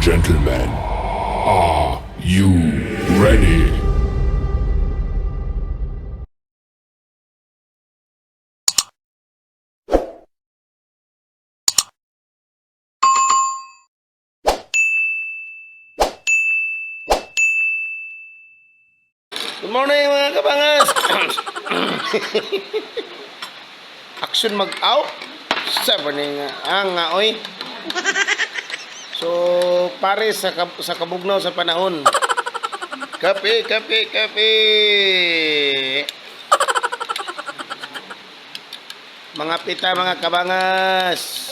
gentlemen, are you ready? Good morning, mga kabangas! Action mag-out. Seven nga ang nga oy. So pare sa sa kabugnaw sa panahon. Kape, kape, kape. Mga pita, mga kabangas.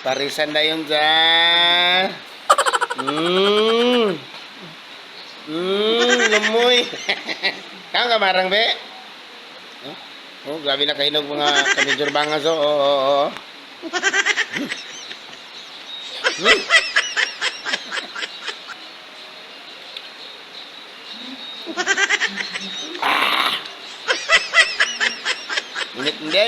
Parisan na yun sa... Lumoy. Kang kamarang be? Oh, oh, grabe na kahinog mga kamidyor bangas oh. Oh. Ah. Init hindi.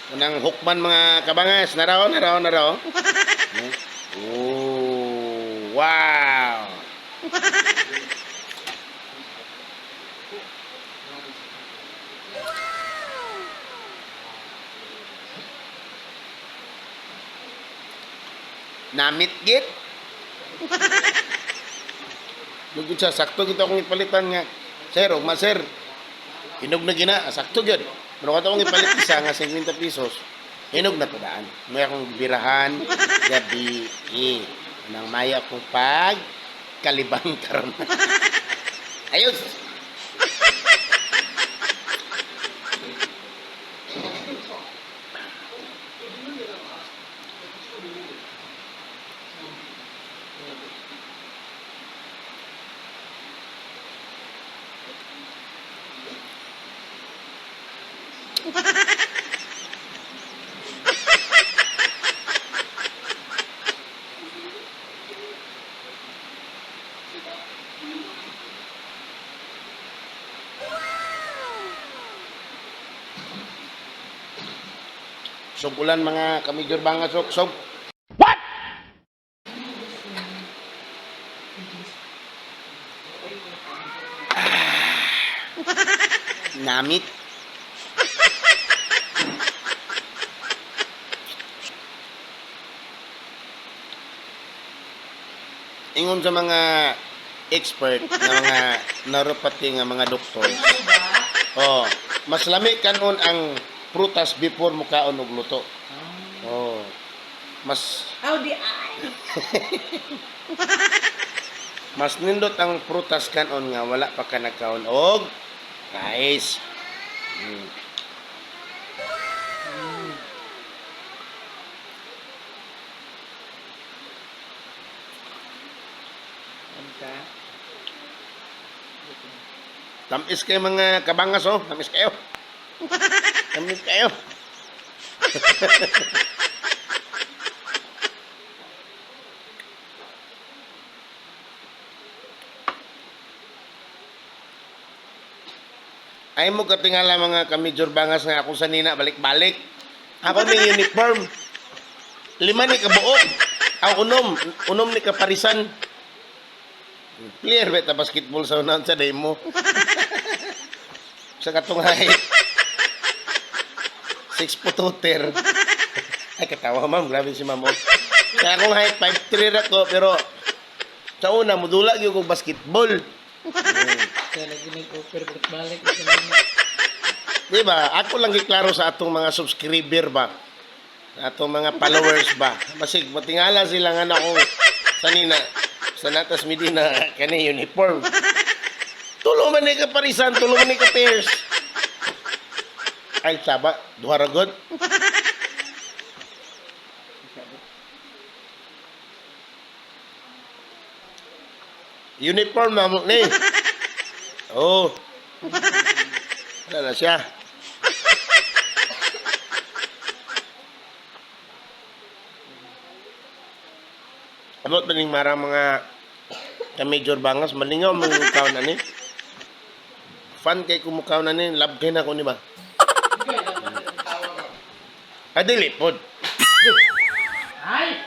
Unang hukman, mga kabangas. Naraw, naraw, naraw. Oh, wow. Namit git. Lugod siya, sakto gito akong ipalitan nga. Sir, ugma sir. Hinog na gina, ah, sakto gyud. Pero kato akong ipalit isa nga 50 pesos. Hinog na to daan. May akong birahan gabi eh. Nang maya akong pag kalibang karon. Ayos. Sugulan, mga kamidyor bangas sok sok. What? Ah. Namit. Ingon sa mga expert na mga neuropathy nga mga doktor. Oh, mas lami kanon ang prutas before mo kaon og luto. Oh. Mas How di ay? mas nindot ang prutas kanon nga wala pa ka nagkaon og rice. Unsa? Tamis kayo, mga kabangas oh, tamis kayo. Tamis kayo. Ay mo katingala, mga kamidyor bangas, nga ako sa nina balik-balik. Ako ni uniform. Lima ni kabuok. Ang unom, unom ni kaparisan. Player ba ta basketball sa unan sa demo? Sa katong height. 6 footer. Ay, katawa ma'am. Grabe si ma'am. Oh. Kaya akong height, 5'3" ra ko. Pero sa una, mudula gyud kog basketball. Kaya lagi nag-offer balik-balik sa nina. Di ba? Ako lang giklaro sa atong mga subscriber ba? Sa atong mga followers ba? Basig, matingala sila nga na akong sa nina, sa Natas Medina, kani uniform. Tulo man ni ka parisan, tulo man ni ka pairs. Ay, saba, duha ra gud. Uniform na mo ni. Oh. Wala na siya. Abot ba ning marang mga ka-Major Bangas, malingaw mga kaon ani. Fan kay kumukaw na ni, love kay na ko ni ba? Ah, dili pod. Ay!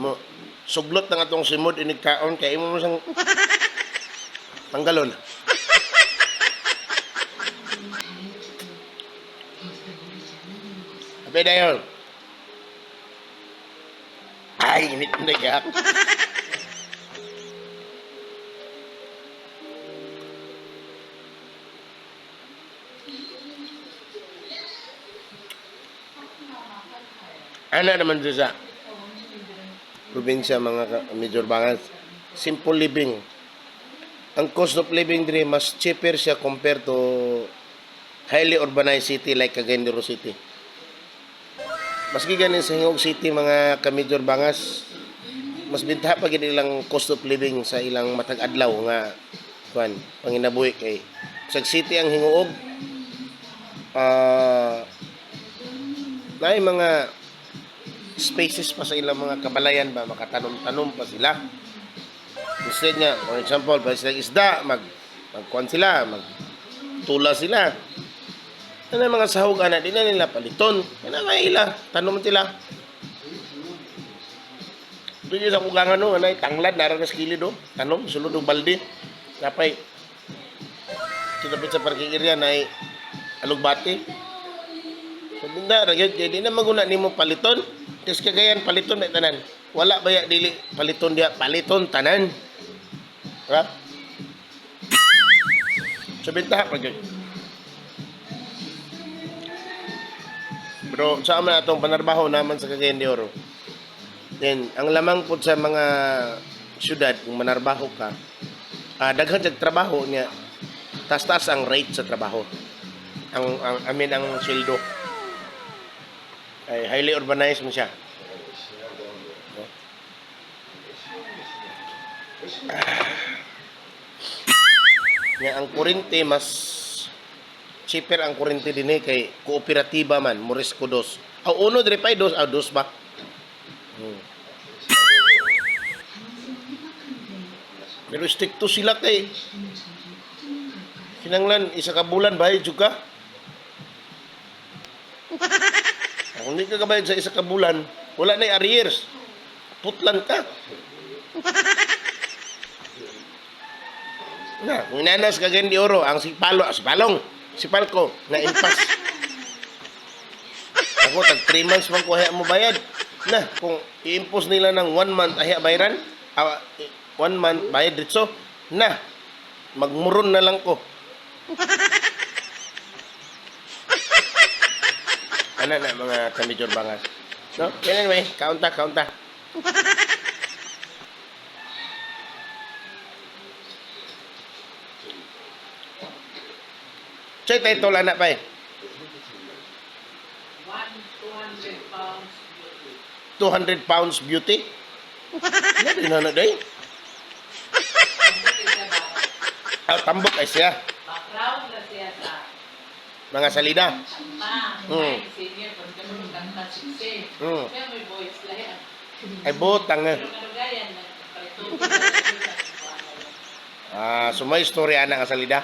Mo suglot na nga tong simod inig kaon kay imo mo sang tanggalon. Ape dayon. Ay, init na gak. Ano naman dyan sa probinsya mga Major Bangas? Simple living. Ang cost of living diri mas cheaper siya compared to highly urbanized city like Cagayan de Oro City. Maski ganin sa Hingog City mga ka-Major Bangas, mas bintaha pa gid ilang cost of living sa ilang matag adlaw nga kuan panginabuhi kay sa city ang Hingoog, naay mga spaces pa sa ilang mga kabalayan ba, makatanom-tanom pa sila. Instead nga, for example, pa sila isda, magkuan sila, magtula sila. Ano ang mga sahog ana, di na nila paliton. Ano may ila, tanom sila. Doon sa kugangan no, anay tanglad nara sa kilid do, tanom sulod og balde. Napay kitapit sa parking area na alugbati. So binda ra gyud kay di na maguna nimo paliton. Kes Cagayan paliton na tanan. Wala baya dili paliton diha, paliton tanan. Ha? So bintaha pa gyud. Pero sa man atong panarbaho naman sa Cagayan de Oro. Then ang lamang pud sa mga syudad kung manarbaho ka, daghan sa trabaho niya, taas-taas ang rate sa trabaho. Ang I mean, ang sweldo. Ay highly urbanized mo siya. No? Nga ang kurente mas cheaper ang kurente dinhi kay kooperatiba man, Morisco dos. Aw uno diri pa dos, aw dos ba? Pero stricto sila kay kinanglan isa ka bulan bayad jud ka. Kung hindi ka kabayad sa isa ka bulan, wala na arrears. Putlan ka. Na, kung inanas ka di oro, ang si Palo, si Palong, si Palco, na impas. Ako, tag 3 months man ko ahya mo bayad. Na, kung i-impose nila ng 1 month ahya bayaran, 1 month bayad ditso, na, magmuron na lang ko. Ano na mga kamidyor bangas. No? Anyway, kaunta, kaunta. Say title anak pa eh. 200 pounds beauty. 200 pounds beauty. Ano din na day? Tambok siya ba? Ah, tambok ay siya. Background na siya sa Mga salida. kanta. Ay, singer, kung ganun, kanta, siksi. Kaya may voice lahi. Ay butang eh. Pero kanugayan, nagpalito. Ah, so may story ana nga salida.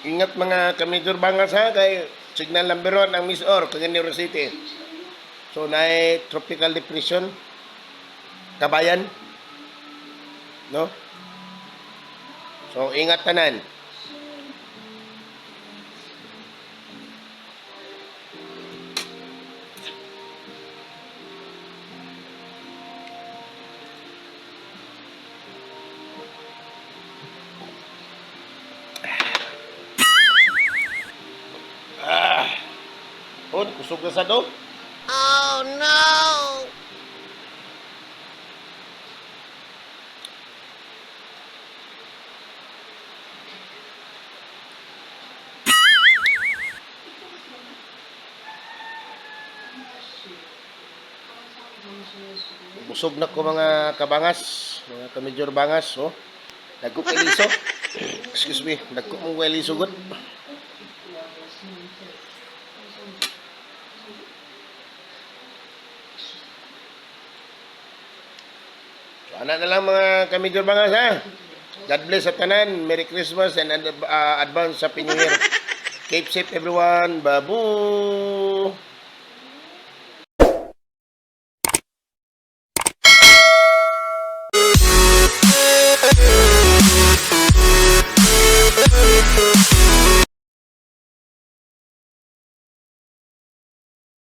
Ingat mga kamidor bangas ha kay signal number 1 ang Miss Or Cagayan de Oro City. So naay tropical depression kabayan. No? So ingat tanan. Ah. Oh, kusog na sa do. Oh no! Busog na ko, mga kabangas, mga kamedyor bangas, oh. Dagko kay liso. Excuse me, dagko mong kay liso gud. So, ana na lang, mga kamedyor bangas, ha. God bless sa tanan. Merry Christmas and advance Happy New Year. Keep safe, everyone. Babu.